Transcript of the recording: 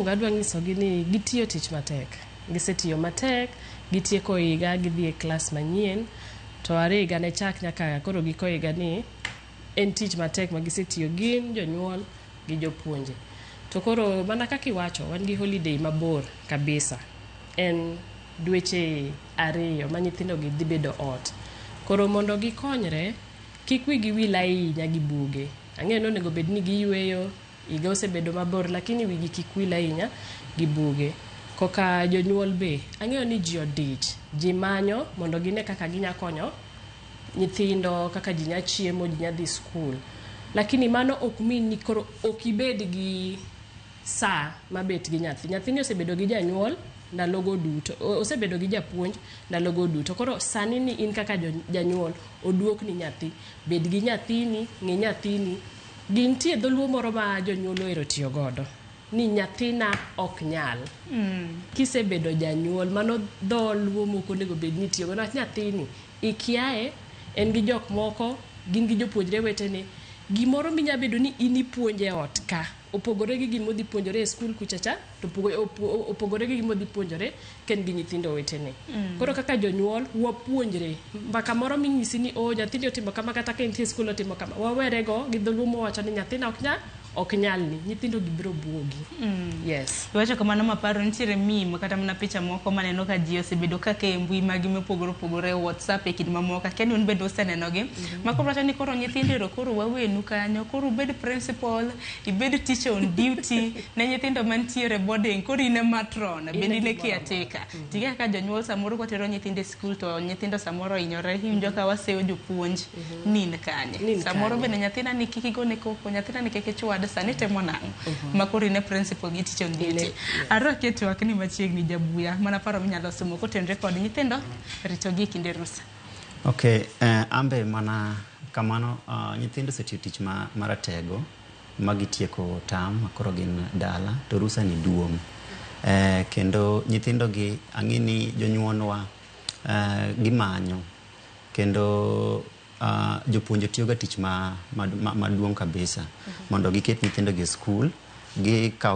Mokwongo adwa nyisogi ni gitiyo tich matek. Gisetiyo matek, gitieko higa, gidhi e klas manyien. To are higa ne chak nyaka koro giko higa ni en tich matek ma gisetiyo gin jonyuol gi jopuonje. To koro mana kaka iwacho, wan gi holiday mabor kabisa. En dweche 2 ma nyithindo gi dhi bedo ot. Koro mondo gikonyre, kik wigi wil ahinya gi buge. Ang'eyo ni onego bed ni giyweyo, higa osebedo mabor, lakini wigi kik wil ahinya gi buge. Koka jonyuol be, ang'eyo ni ji odich, ji manyo mondo gine kaka ginya konyo nyithindo, kaka ji nya chiemo, ji nya dhi skul. Lakini mano ok mean ni koro ok ibed gi saa mabet gi nyathi. Nyathini osebedo gi janyuol ndalogo duto, osebedo gi japuonj ndalogo duto. Koro sani ni in kaka janyuol, oduokni nyathi. Bed gi nyathini, ng'i nyathini. Gintie dholuo moro ma jonyuol ohero tiyo godo. Ni nyathina ok nyal. Kisebedo janyuol, mano dholuo mok onego bed ni itiyo godo. Niwach nyathini, ikiaye, en gi jok moko, gin gi jopuonjre wetene. Gimoro minya bedo ni in ipuonje e ot ka, opogore gi gima odhi puonjore e skul kucha cha, to opogore gi gima odhi puonjore ka en gi nyithindo wetene. Koro kaka jonyuol, wapuonjre. Mbaka moro minyisi ni, oh, nyathini otimo kama kata ka entie e skul otimo kama. Wawerego gi dholuo mowacho ni nyathina ok nyal, ok nyal ni. Nyithindo gi biro buogi. Yes. Iwacho kamano maparo nitiere meme kata mana picha moko maneno ka ji osebedo ka keyo e mbui magi mopogore opogore, WhatsApp e kind mamoko. Akia ni un bende usenenogi. Ma koro wacho ni koro nyithindo ero koro wawenu kanyo, koro ubed principal, ibed teacher on duty ne nyithindo mantiere boarding, koro in e matron, bende in e caretaker. Ting'e kaka jonyuol samoro kwatero nyithindo e skul to nyithindo samoro ohinyore, iwinjo ka waseyo jopuonj ni in kanye. Ni in Samoro kanye. bende nyathina ni kik igone koko, nyathina ni kik ichwad, sani temo nang'o? Ma koro in e principal gi teacher on duty. Arwaki e twak ni machiegni Jabuya, mana paro minyalo somo kotenore kod nyithindo ritogi e kinde rusa. Okay, ambe mana kamano, nyithindo osetiyo tich maratego ma gitieko tam ma koro gin dala to rusa ni duong'. Kendo nyithindo gi ang'e ni jonyuolwa gimanyo kendo jopuonje tiyoga tich maduong' kabisa mondo giket nyithindo gi e skul, gikawo